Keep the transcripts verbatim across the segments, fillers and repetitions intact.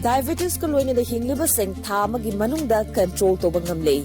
Diabetesꯀ ꯂꯣꯏꯅꯅ ꯍꯤꯡꯂꯤꯕꯁꯤꯡ ꯊꯥ ꯑꯃꯒꯤ ꯃꯅꯨꯡꯗ control ꯇꯧꯕ ꯉꯝꯂꯦ꯫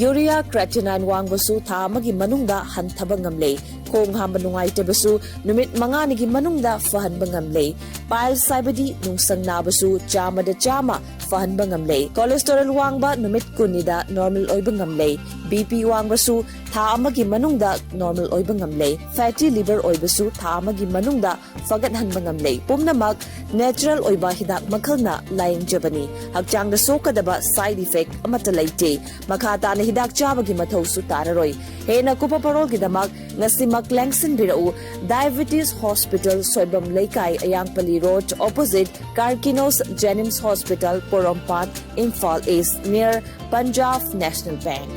Urea creatinine ꯋꯥꯡꯕꯁꯨ ꯊꯥ ꯑꯃꯒꯤ ꯃꯅꯨꯡꯗ ꯍꯟꯊꯕ ꯉꯝꯂꯦ꯫ ꯈꯣꯡ ꯍꯥꯝꯕ ꯅꯨꯡꯉꯥꯏꯇꯕꯁꯨ ꯅꯨꯃꯤꯠ ꯃꯉꯥꯅꯤꯒꯤ ꯃꯅꯨꯡꯗ ꯐꯍꯟꯕ ꯉꯝꯂꯦ꯫ Piles ꯍꯥꯏꯕꯗꯤ ꯅꯨꯡꯁꯪ ꯅꯥꯕꯁꯨ ꯆꯥꯝꯃꯗ ꯆꯥꯝꯃ ꯐꯍꯟꯕ ꯉꯝꯂꯦ꯫ Cholesterol ꯋꯥꯡꯕ ꯅꯨꯃꯤꯠ ꯀꯨꯟꯅꯤꯗ normal ꯑꯣꯏꯕ ꯉꯝꯂꯦ꯫ BP ꯋꯥꯡꯕꯁꯨ ꯊꯥ ꯑꯃꯒꯤ ꯃꯅꯨꯡꯗ normal ꯑꯣꯏꯕ ꯉꯝꯂꯦ꯫ Fatty liver ꯑꯣꯏꯕꯁꯨ ꯊꯥ ꯑꯃꯒꯤ ꯃꯅꯨꯡꯗ ꯐꯒꯠꯍꯟꯕ ꯉꯝꯂꯦ꯫ ꯄꯨꯝꯅꯃꯛ natural ꯑꯣꯏꯕ ꯍꯤꯗꯥꯛ ꯃꯈꯜꯅ ꯂꯥꯌꯦꯡꯖꯕꯅꯤ꯫ ꯍꯛꯆꯥꯡꯗ ꯁꯣꯛꯀꯗꯕ side effect ꯑꯃꯠꯇ ꯂꯩꯇꯦ꯫ ꯃꯈꯥ ꯇꯥꯅ ꯍꯤꯗꯥꯛ ꯆꯥꯕꯒꯤ ꯃꯊꯧꯁꯨ ꯇꯥꯔꯔꯣꯏ꯫ ꯍꯦꯟꯅ ꯀꯨꯞꯄ ꯄꯔꯣꯜꯒꯤꯗꯃꯛ ꯉꯁꯤꯃꯛ ꯂꯦꯡꯁꯤꯟꯕꯤꯔꯛꯎ꯫ Diabetes Hospital, ꯁꯣꯏꯕꯝ ꯂꯩꯀꯥꯏ, ꯑꯌꯥꯡꯄꯜꯂꯤ Road, opposite Carkinos Jenims Hospital, Porompat, Imphal East, near Punjab National Bank꯫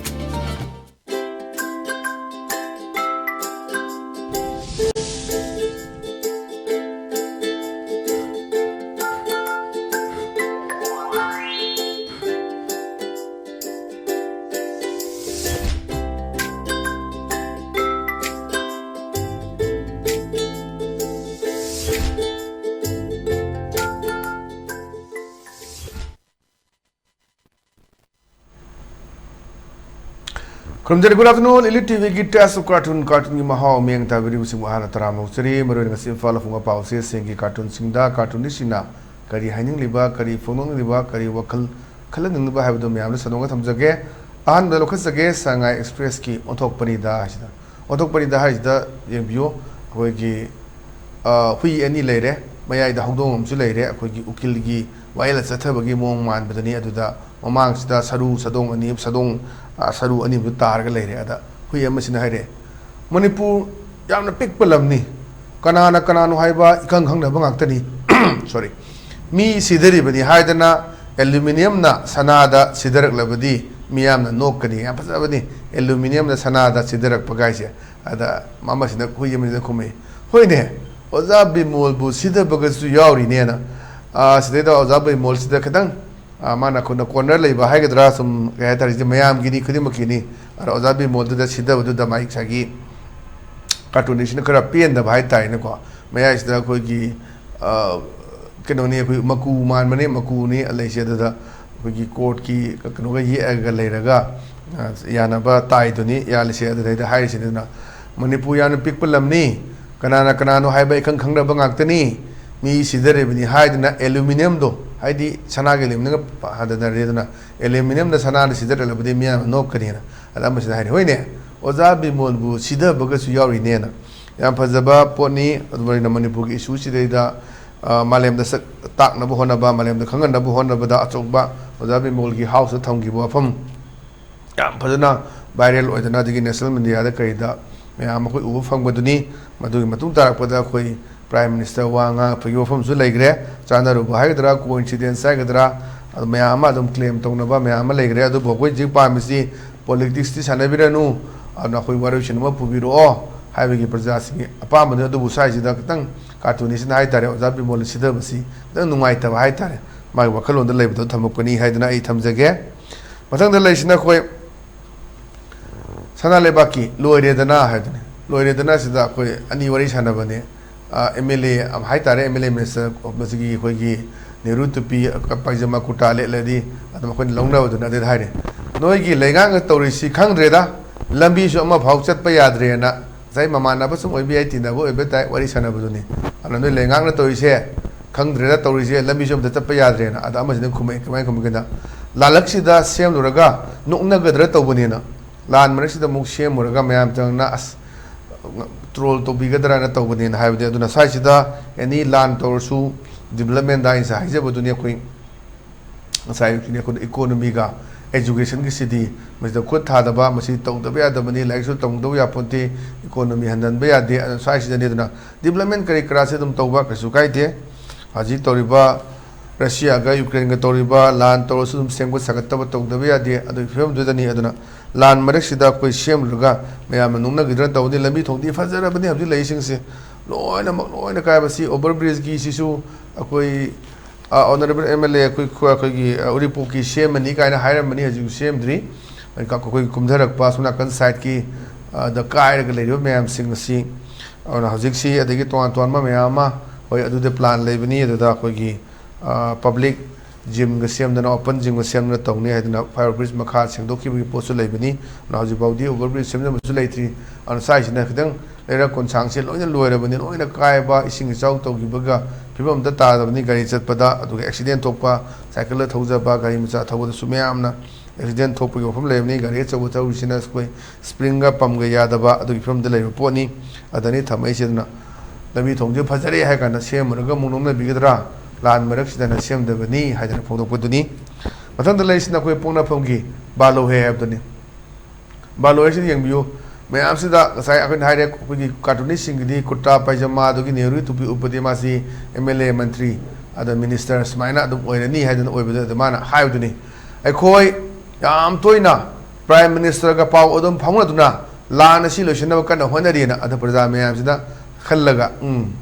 ꯈꯨꯔꯨꯝꯖꯔꯤ꯫ Good afternoon, Elite TVꯒꯤ Taste of Cartoon, cartoonꯒꯤ ꯃꯍꯥꯎ ꯃꯤꯠꯌꯦꯡ ꯇꯥꯕꯤꯔꯤꯕꯁꯤꯡꯕꯨ ꯑꯍꯥꯟꯅ ꯇꯔꯥꯝꯅ ꯑꯣꯛꯆꯔꯤ꯫ ꯃꯔꯨꯑꯣꯏꯅ ꯉꯁꯤ ꯏꯝꯐꯥꯜ ꯐꯣꯡꯕ ꯄꯥꯎꯆꯦꯁꯤꯡꯒꯤ cartoonꯁꯤꯡꯗ cartoonistꯁꯤꯡꯅ ꯀꯔꯤ ꯍꯥꯏꯅꯤꯡꯂꯤꯕ, ꯀꯔꯤ ꯐꯣꯡꯗꯣꯛꯅꯤꯡꯂꯤꯕ, ꯀꯔꯤ ꯋꯥꯈꯜ ꯈꯜꯍꯟꯅꯤꯡꯂꯤꯕ ꯍꯥꯏꯕꯗꯨ ꯃꯌꯥꯝꯗ ꯁꯟꯗꯣꯛꯅ ꯊꯝꯖꯒꯦ꯫ ꯑꯍꯥꯟꯕꯗ ꯂꯧꯈꯠꯆꯒꯦ, ꯁꯉꯥꯏ ꯑꯦꯛꯁꯄ꯭ꯔꯦꯁꯀꯤ ꯑꯣꯟꯊꯣꯛꯄꯅꯤꯗ ꯍꯥꯏꯁꯤꯗ꯫ ꯑꯣꯟꯊꯣꯛꯄꯅꯤꯗ ꯍꯥꯏꯁꯤꯗ ꯌꯦꯡꯕꯤꯌꯨ, ꯑꯩꯈꯣꯏꯒꯤ, ꯑ, ꯍꯨꯏ ꯑꯅꯤ ꯂꯩꯔꯦ, ꯃꯌꯥꯏꯗ ꯍꯧꯗꯣꯡ ꯑꯃꯁꯨ ꯂꯩꯔꯦ꯫ ꯑꯩꯈꯣꯏꯒꯤ ꯎꯀꯤꯜꯒꯤ ꯋꯥꯌꯦꯜ ꯆꯠꯊꯕꯒꯤ ꯃꯑꯣꯡ ꯃꯥꯟꯕꯗꯅꯤ꯫ ꯑꯗꯨꯗ ꯃꯃꯥꯡꯁꯤꯗ ꯁꯔꯨ ꯁꯗꯣꯡ ꯑꯅꯤ, ꯁꯗꯣꯡ, ꯑ, ꯁꯔꯨ ꯑꯅꯤꯃꯨꯛ ꯇꯥꯔꯒ ꯂꯩꯔꯦ꯫ ꯑꯗ ꯍꯨꯏ ꯑꯃꯁꯤꯅ ꯍꯥꯏꯔꯦ, "ꯃꯅꯤꯄꯨꯔ ꯌꯥꯝꯅ ꯄꯤꯛꯄ ꯂꯝꯅꯤ, ꯀꯅꯥꯅ ꯀꯅꯥꯅꯣ ꯍꯥꯏꯕ ꯏꯈꯪ ꯈꯪꯗꯕ ꯉꯥꯛꯇꯅꯤ꯫" Sorry, "ꯃꯤ ꯁꯤꯗꯔꯤꯕꯅꯤ ꯍꯥꯏꯗꯅ ꯑꯦꯂꯨꯃꯤꯅꯤꯌꯝꯅ ꯁꯅꯥꯗ ꯁꯤꯗꯔꯛꯂꯕꯗꯤ ꯃꯤꯌꯥꯝꯅ ꯅꯣꯛꯀꯅꯤ꯫" ꯌꯥꯝ ꯐꯖꯕꯅꯤ, ꯑꯦꯂꯨꯃꯤꯅꯤꯌꯝꯅ ꯁꯅꯥꯗ ꯁꯤꯗꯔꯛꯄ ꯀꯥꯏꯁꯦ꯫ ꯑꯗ ꯑꯃꯁꯤꯅ, ꯍꯨꯏ ꯑꯃꯁꯤꯅ ꯈꯨꯝꯃꯤ, "ꯍꯣꯏꯅꯦ, ꯑꯣꯖꯥ ꯕꯤꯃꯣꯜꯕꯨ ꯁꯤꯗꯕꯒꯁꯨ ꯌꯥꯎꯔꯤꯅꯦꯅ꯫" ꯑ, ꯁꯤꯗꯩꯗ ꯑꯣꯖꯥ ꯕꯤꯃꯣꯜꯁꯤꯗ ꯈꯤꯇꯪ, ꯑ, ꯃꯥꯅ ꯑꯩꯈꯣꯏꯅ corner ꯂꯩꯕ ꯍꯥꯏꯒꯗ꯭ꯔꯥ, ꯁꯨꯝ ꯀꯩ ꯍꯥꯏꯇꯥꯔꯦ, ꯁꯤꯗꯤ ꯃꯌꯥꯝꯒꯤꯅꯤ, ꯈꯨꯗꯤꯡꯃꯛꯀꯤꯅꯤ꯫ ꯑꯗ ꯑꯣꯖꯥ ꯕꯤꯃꯣꯜꯗꯨꯗ ꯁꯤꯗꯕꯗꯨꯗ ꯃꯥꯒꯤ ꯉꯁꯥꯏꯒꯤ cartoonistꯁꯤꯅ ꯈꯔ ꯄꯦꯟꯗꯕ ꯍꯥꯏꯇꯥꯔꯦꯅꯦꯀꯣ꯫ ꯃꯌꯥꯏꯁꯤꯗ ꯑꯩꯈꯣꯏꯒꯤ, ꯑ, ꯀꯩꯅꯣꯅꯤ, ꯑꯩꯈꯣꯏ ꯃꯀꯨ ꯃꯥꯟꯕꯅꯤ, ꯃꯀꯨꯅꯤ ꯂꯩꯁꯦ꯫ ꯑꯗꯨꯗ ꯑꯩꯈꯣꯏꯒꯤ ꯀꯣꯔꯠꯀꯤ ꯀꯩꯅꯣꯒ ꯌꯦꯛꯑꯒ ꯂꯩꯔꯒ, ꯑ, ꯌꯥꯅꯕ ꯇꯥꯏꯗꯨꯅꯤ ꯌꯥꯜꯂꯤꯁꯦ꯫ ꯑꯗꯨꯗꯩꯗ ꯍꯥꯏꯔꯤꯁꯤꯅ, ꯑꯗꯨꯅ ꯃꯅꯤꯄꯨꯔ ꯌꯥꯝꯅ ꯄꯤꯛꯄ ꯂꯝꯅꯤ, ꯀꯅꯥꯅ ꯀꯅꯥꯅꯣ ꯍꯥꯏꯕ ꯑꯩꯈꯪ ꯈꯪꯗꯕ ꯉꯥꯛꯇꯅꯤ, ꯃꯤ ꯁꯤꯗꯔꯤꯕꯅꯤ ꯍꯥꯏꯗꯨꯅ ꯑꯦꯂꯨꯃꯤꯅꯤꯌꯝꯗꯣ, ꯍꯥꯏꯗꯤ ꯁꯅꯥꯒꯤ ꯑꯦꯂꯨꯃꯤꯅꯤꯌꯝꯒ ꯍꯟꯊꯅꯔꯦꯗꯅ, ꯑꯦꯂꯨꯃꯤꯅꯤꯌꯝꯅ ꯁꯅꯥꯅ ꯁꯤꯗꯔꯛꯂꯕꯗꯤ ꯃꯤꯌꯥꯝꯅ ꯅꯣꯛꯀꯅꯤꯅ꯫ ꯑꯗ ꯑꯃꯁꯤꯅ ꯍꯥꯏꯔꯤ, "ꯍꯣꯏꯅꯦ, ꯑꯣꯖꯥ ꯕꯤꯃꯣꯜꯕꯨ ꯁꯤꯗꯕꯒꯁꯨ ꯌꯥꯎꯔꯤꯅꯦꯅ"꯫ ꯌꯥꯝ ꯐꯖꯕ ꯄꯣꯠꯅꯤ꯫ ꯑꯗꯨꯃꯥꯏꯅ ꯃꯅꯤꯄꯨꯔꯒꯤ ꯏꯁꯨꯁꯤꯗꯩꯗ, ꯑ, ꯃꯥꯂꯦꯝꯗ ꯁꯛ ꯇꯥꯛꯅꯕ ꯍꯣꯠꯅꯕ, ꯃꯥꯂꯦꯝꯗ ꯈꯪꯍꯟꯅꯕ ꯍꯣꯠꯅꯕꯗ ꯑꯆꯧꯕ ꯑꯣꯖꯥ ꯕꯤꯃꯣꯜꯒꯤ ꯍꯥꯎꯁꯇ ꯊꯝꯈꯤꯕ ꯋꯥꯐꯝ ꯌꯥꯝ ꯐꯖꯅ ꯚꯥꯏꯔꯦꯜ ꯑꯣꯏꯗꯅ, ꯑꯗꯒꯤ ꯅꯦꯁꯅꯦꯜ ꯃꯤꯗꯤꯌꯥꯗ ꯀꯔꯤꯗ ꯃꯌꯥꯝ ꯑꯩꯈꯣꯏ ꯎꯕ ꯐꯪꯕꯗꯨꯅꯤ꯫ ꯃꯗꯨꯒꯤ ꯃꯇꯨꯡ ꯇꯥꯔꯛꯄꯗ ꯑꯩꯈꯣꯏ ꯄ꯭ꯔꯥꯏꯝ ꯃꯤꯅꯤꯁꯇꯔ ꯋꯥ ꯉꯥꯡꯉꯛꯄꯒꯤ ꯋꯥꯐꯝꯁꯨ ꯂꯩꯈ꯭ꯔꯦ꯫ ꯆꯥꯟꯅꯔꯨꯕ ꯍꯥꯏꯒꯗ꯭ꯔꯥ, ꯀꯣꯏꯟꯁꯤꯗꯦꯟꯁ ꯍꯥꯏꯒꯗ꯭ꯔꯥ, ꯑꯗꯨ ꯃꯌꯥꯝ ꯑꯃ ꯑꯗꯨꯝ ꯀ꯭ꯂꯦꯝ ꯇꯧꯅꯕ ꯃꯌꯥꯝ ꯑꯃ ꯂꯩꯈ꯭ꯔꯦ꯫ ꯑꯗꯨꯕꯨ ꯑꯩꯈꯣꯏ ꯍꯧꯖꯤꯛ ꯄꯥꯝꯃꯤꯁꯤ ꯄꯣꯂꯤꯇꯤꯛꯁꯇꯤ ꯁꯥꯟꯅꯕꯤꯔꯅꯨ, ꯑꯗꯨꯅ ꯑꯩꯈꯣꯏ ꯋꯥꯔꯣꯏꯁꯤꯟ ꯑꯃ ꯄꯨꯕꯤꯔꯛꯑꯣ ꯍꯥꯏꯕꯒꯤ ꯄ꯭ꯔꯖꯥꯁꯤꯡꯒꯤ ꯑꯄꯥꯝꯕꯅꯤ꯫ ꯑꯗꯨꯕꯨ ꯁ꯭ꯋꯥꯏꯁꯤꯗ ꯈꯤꯇꯪ ꯀꯥꯔꯇꯨꯅꯤꯁꯅ ꯍꯥꯏ ꯇꯥꯔꯦ, ꯑꯣꯖꯥ ꯕꯤꯃꯣꯜꯅ ꯁꯤꯊꯕꯁꯤ ꯈꯤꯇꯪ ꯅꯨꯡꯉꯥꯏꯇꯕ ꯍꯥꯏ ꯇꯥꯔꯦ, ꯃꯥꯒꯤ ꯋꯥꯈꯜꯂꯣꯟꯗ ꯂꯩꯕꯗꯣ ꯊꯝꯃꯛꯄꯅꯤ ꯍꯥꯏꯗꯅ ꯑꯩ ꯊꯝꯖꯒꯦ꯫ ꯃꯊꯪꯗ ꯂꯩꯁꯤꯅ ꯑꯩꯈꯣꯏ ꯁꯅꯥ ꯂꯩꯕꯥꯛꯀꯤ ꯂꯣꯏꯔꯦꯗꯅ ꯍꯥꯏꯗꯨꯅꯤ꯫ ꯂꯣꯏꯔꯦꯗꯅ ꯁꯤꯗ ꯑꯩꯈꯣꯏ ꯑꯅꯤ ꯋꯥꯔꯤ ꯁꯥꯟꯅꯕꯅꯦ꯫ ꯑꯦꯝ ꯑꯦꯜ ꯑꯦ ꯍꯥꯏ ꯇꯥꯔꯦ, ꯑꯦꯝ ꯑꯦꯜ ꯑꯦ ꯃꯤꯅꯤꯁꯇꯔ, ꯃꯁꯤꯒꯤ ꯑꯩꯈꯣꯏꯒꯤ ꯅꯦꯍꯔꯨ ꯇꯨꯄꯤ, ꯄꯥꯏꯖꯃꯥ ꯀꯨꯔꯇꯥ ꯂꯤꯠꯂꯗꯤ ꯑꯗꯨꯝ ꯑꯩꯈꯣꯏꯅ ꯂꯧꯅꯕꯗꯨꯅ ꯑꯗꯨꯗ ꯍꯥꯏꯔꯦ, "ꯅꯣꯏꯒꯤ ꯂꯩꯉꯥꯛꯅ ꯇꯧꯔꯤꯁꯤ ꯈꯪꯗ꯭ꯔꯦꯗ, ꯂꯝꯕꯤꯁꯨ ꯑꯃꯐꯥꯎ ꯆꯠꯄ ꯌꯥꯗ꯭ꯔꯦꯅ"꯫ ꯉꯁꯥꯏ ꯃꯃꯥꯟꯅꯕ ꯁꯨꯝ ꯑꯣꯏꯕ ꯌꯥꯏ, ꯇꯤꯟꯅꯕ ꯑꯣꯏꯕ ꯇꯥꯏ, ꯋꯥꯔꯤ ꯁꯥꯟꯅꯕꯗꯨꯅꯤ꯫ ꯑꯗꯨꯅ ꯅꯣꯏ ꯂꯩꯉꯥꯛꯅ ꯇꯧꯔꯤꯁꯦ ꯈꯪꯗ꯭ꯔꯦꯗ, ꯇꯧꯔꯤꯁꯦ ꯂꯝꯕꯤꯁꯨ ꯑꯝꯇ ꯆꯠꯄ ꯌꯥꯗ꯭ꯔꯦꯅ꯫ ꯑꯗ ꯑꯃꯁꯤꯅ ꯈꯨꯝꯃꯛꯑꯦ, ꯀꯃꯥꯏꯅ ꯈꯨꯝꯃꯛꯀꯦꯗ, "ꯂꯥꯜꯂꯛꯁꯤꯗ ꯁꯦꯝꯂꯨꯔꯒ ꯅꯣꯛꯅꯒꯗ꯭ꯔꯥ ꯇꯧꯕꯅꯦꯅ, ꯂꯥꯟ ꯃꯔꯛꯁꯤꯗ ꯑꯃꯨꯛ ꯁꯦꯝꯃꯨꯔꯒ ꯃꯌꯥꯝ ꯆꯪꯅ ꯑꯁ ꯇ꯭ꯔꯣꯜ ꯇꯧꯕꯤꯒꯗ꯭ꯔꯥꯅ ꯇꯧꯕꯅꯦꯅ" ꯍꯥꯏꯕꯗꯤ꯫ ꯑꯗꯨꯅ ꯁ꯭ꯋꯥꯏꯁꯤꯗ ꯑꯦꯅꯤ ꯂꯥꯟ ꯇꯧꯔꯁꯨ, ꯗꯤꯕꯂꯞꯃꯦꯟꯗ ꯑꯩꯅ ꯉꯁꯥꯏ ꯍꯥꯏꯖꯕꯗꯨꯅꯤ, ꯑꯩꯈꯣꯏ ꯉꯁꯥꯏ ꯑꯩꯈꯣꯏꯅ ꯏꯀꯣꯅꯣꯃꯤꯒ ꯑꯦꯖꯨꯀꯦꯁꯟꯒꯤꯁꯤꯗꯤ ꯃꯁꯤꯗ ꯈꯨꯠ ꯊꯥꯗꯕ, ꯃꯁꯤ ꯇꯧꯗꯕ ꯌꯥꯗꯕꯅꯤ, ꯂꯥꯏꯔꯤꯛꯁꯨ ꯇꯝꯗꯕ ꯌꯥꯄꯣꯟꯇꯦ, ꯏꯀꯣꯅꯣꯃꯤ ꯍꯟꯊꯍꯟꯕ ꯌꯥꯗꯦ꯫ ꯑꯗꯨꯅ ꯁ꯭ꯋꯥꯏꯁꯤꯗꯅꯤ꯫ ꯑꯗꯨꯅ ꯗꯤꯕꯂꯞꯃꯦꯟ ꯀꯔꯤ ꯀꯔꯥꯁꯦ ꯑꯗꯨꯝ ꯇꯧꯕ ꯀꯩꯁꯨ ꯀꯥꯏꯗꯦ꯫ ꯍꯧꯖꯤꯛ ꯇꯧꯔꯤꯕ ꯔꯁꯤꯌꯥꯒ ꯌꯨꯀ꯭ꯔꯦꯟꯒ ꯇꯧꯔꯤꯕ ꯂꯥꯟ ꯇꯧꯔꯁꯨ ꯑꯗꯨꯝ ꯁꯦꯝꯒꯠ ꯁꯥꯒꯠꯇꯕ ꯇꯧꯗꯕ ꯌꯥꯗꯦ꯫ ꯑꯗꯨꯒꯤ ꯐꯤꯕꯝꯗꯨꯗꯅꯤ꯫ ꯑꯗꯨꯅ ꯂꯥꯟ ꯃꯔꯛꯁꯤꯗ ꯑꯩꯈꯣꯏ ꯁꯦꯝꯂꯨꯔꯒ ꯃꯌꯥꯝꯅ ꯅꯣꯛꯅꯈꯤꯗ꯭ꯔꯥ ꯇꯧꯕꯅꯤ꯫ ꯂꯝꯕꯤ ꯊꯣꯡꯗꯤ ꯐꯖꯔꯕꯅꯤ ꯍꯧꯖꯤꯛ ꯂꯩꯔꯤꯁꯤꯡꯁꯤ, ꯂꯣꯏꯅꯃꯛ ꯂꯣꯏꯅ ꯀꯥꯏꯕꯁꯤ꯫ ꯑꯣꯚꯔ ꯕ꯭ꯔꯤꯖꯀꯤꯁꯤꯁꯨ ꯑꯩꯈꯣꯏ, ꯑ, ꯑꯣꯅꯔꯦꯕꯜ ꯑꯦꯝ ꯑꯦꯜ ꯑꯦ ꯑꯩꯈꯣꯏ, ꯑꯩꯈꯣꯏꯒꯤ, ꯑ, ꯎꯔꯤꯄꯣꯛꯀꯤ ꯁꯦꯝꯃꯅꯤ ꯀꯥꯏꯅ ꯍꯥꯏꯔꯝꯕꯅꯤ, ꯍꯧꯖꯤꯛ ꯁꯦꯝꯗ꯭ꯔꯤ꯫ ꯑꯩꯈꯣꯏ ꯀꯨꯝꯊꯔꯛꯄ ꯑꯁꯣꯝ ꯅꯥꯀꯟ ꯁꯥꯏꯠꯀꯤ, ꯑ, ꯗ ꯀꯥꯏꯔꯒ ꯂꯩꯔꯤꯕ ꯃꯌꯥꯝꯁꯤꯡ ꯑꯁꯤ, ꯑꯗꯨꯅ ꯍꯧꯖꯤꯛꯁꯤ ꯑꯗꯒꯤ ꯇꯣꯉꯥꯟ ꯇꯣꯉꯥꯟꯕ ꯃꯌꯥꯝ ꯑꯃ ꯍꯣꯏ, ꯑꯗꯨꯗ plan ꯂꯩꯕꯅꯤ꯫ ꯑꯗꯨꯗ ꯑꯩꯈꯣꯏꯒꯤ, ꯑ, public gymꯒ ꯁꯦꯝꯗꯅ, open gymꯒ ꯁꯦꯝꯗꯅ ꯇꯧꯅꯤ ꯍꯥꯏꯗꯅ, fire bridge ꯃꯈꯥ ꯁꯦꯡꯗꯣꯛꯈꯤꯕꯒꯤ ꯄꯣꯠꯁꯨ ꯂꯩꯕꯅꯤ꯫ ꯑꯗꯨꯅ ꯍꯧꯖꯤꯛ ꯐꯥꯎꯗꯤ over bridge ꯁꯦꯝꯖꯕꯁꯨ ꯂꯩꯇ꯭ꯔꯤ꯫ ꯑꯗꯨꯅ ꯁ꯭ꯋꯥꯏꯁꯤꯅ ꯈꯤꯇꯪ ꯂꯩꯔꯛ ꯀꯣꯟꯁꯥꯡꯁꯦ ꯂꯣꯏꯅ ꯂꯣꯏꯔꯕꯅꯤ, ꯂꯣꯏꯅ ꯀꯥꯏꯕ, ꯏꯁꯤꯡ ꯏꯆꯥꯎ ꯇꯧꯈꯤꯕꯒ ꯐꯤꯕꯝ ꯑꯝꯇ ꯇꯥꯗꯕꯅꯤ꯫ ꯒꯥꯔꯤ ꯆꯠꯄꯗ, ꯑꯗꯨꯒ accident ꯊꯣꯛꯄ, cycleꯗ ꯊꯧꯖꯕ, ꯒꯥꯔꯤ ꯃꯆꯥ ꯊꯧꯕꯗꯁꯨ ꯃꯌꯥꯝꯅ accident ꯊꯣꯛꯄꯒꯤ ꯋꯥꯐꯝ ꯂꯩꯕꯅꯤ꯫ ꯒꯥꯔꯤ ꯑꯆꯧꯕ ꯊꯧꯔꯤꯁꯤꯅ ꯑꯩꯈꯣꯏ springꯒ pumpꯒ ꯌꯥꯗꯕ ꯑꯗꯨꯒꯤ ꯐꯤꯕꯝꯗ ꯂꯩꯕ ꯄꯣꯠꯅꯤ꯫ ꯑꯗꯅꯤ ꯊꯝꯃꯛꯏꯁꯦ꯫ ꯑꯗꯨꯅ ꯂꯝꯕꯤ ꯊꯣꯡꯁꯦ ꯐꯖꯔꯦ ꯍꯥꯏ ꯀꯥꯟꯗ ꯁꯦꯝꯃꯨꯔꯒ ꯑꯃꯨꯛ ꯅꯣꯝꯅꯕꯤꯒꯗ꯭ꯔꯥ? ꯂꯥꯟ ꯃꯔꯛꯁꯤꯗꯅ ꯁꯦꯝꯗꯕꯅꯤ ꯍꯥꯏꯗꯅ ꯐꯣꯡꯗꯣꯛꯄꯗꯨꯅꯤ꯫ ꯃꯊꯪꯗ ꯂꯩꯔꯤꯁꯤꯅ ꯑꯩꯈꯣꯏ ꯄꯣꯛꯅꯐꯝꯒꯤ ꯕꯥꯂꯣꯍꯦ ꯍꯥꯏꯕꯗꯨꯅꯤ꯫ ꯕꯥꯂꯣꯍꯦꯁꯤꯗ ꯌꯦꯡꯕꯤꯌꯨ꯫ ꯃꯌꯥꯝꯁꯤꯗ ꯉꯁꯥꯏ ꯑꯩꯈꯣꯏꯅ ꯍꯥꯏꯔꯦ, ꯑꯩꯈꯣꯏꯒꯤ cartoonistꯁꯤꯡꯒꯤꯗꯤ ꯀꯨꯔꯇꯥ ꯄꯥꯏꯖꯃꯥ ꯑꯗꯨꯒꯤ ꯅꯦꯍꯔꯨꯒꯤ ꯇꯨꯄꯤ ꯎꯞꯄꯗꯤ ꯃꯥꯁꯤ MLA, ꯃꯟꯇ꯭ꯔꯤ, ꯑꯗ minister ꯁꯨꯃꯥꯏꯅ ꯑꯗꯨꯝ ꯑꯣꯏꯔꯅꯤ ꯍꯥꯏꯗꯅ ꯑꯣꯏꯕꯗ ꯑꯗ ꯃꯥꯅ ꯍꯥꯏꯕꯗꯨꯅꯤ꯫ ꯑꯩꯈꯣꯏ ꯌꯥꯝ ꯇꯣꯏꯅ Prime Ministerꯒ ꯄꯥꯎ ꯑꯗꯨꯝ ꯐꯥꯎꯅꯗꯨꯅ ꯂꯥꯟ ꯑꯁꯤ ꯂꯣꯏꯁꯤꯟꯅꯕ ꯀꯟꯅ ꯍꯣꯠꯅꯔꯤꯅ ꯑꯗ ꯄ꯭ꯔꯖꯥ ꯃꯌꯥꯝꯁꯤꯅ ꯈꯜꯂꯒ, ꯎꯝ,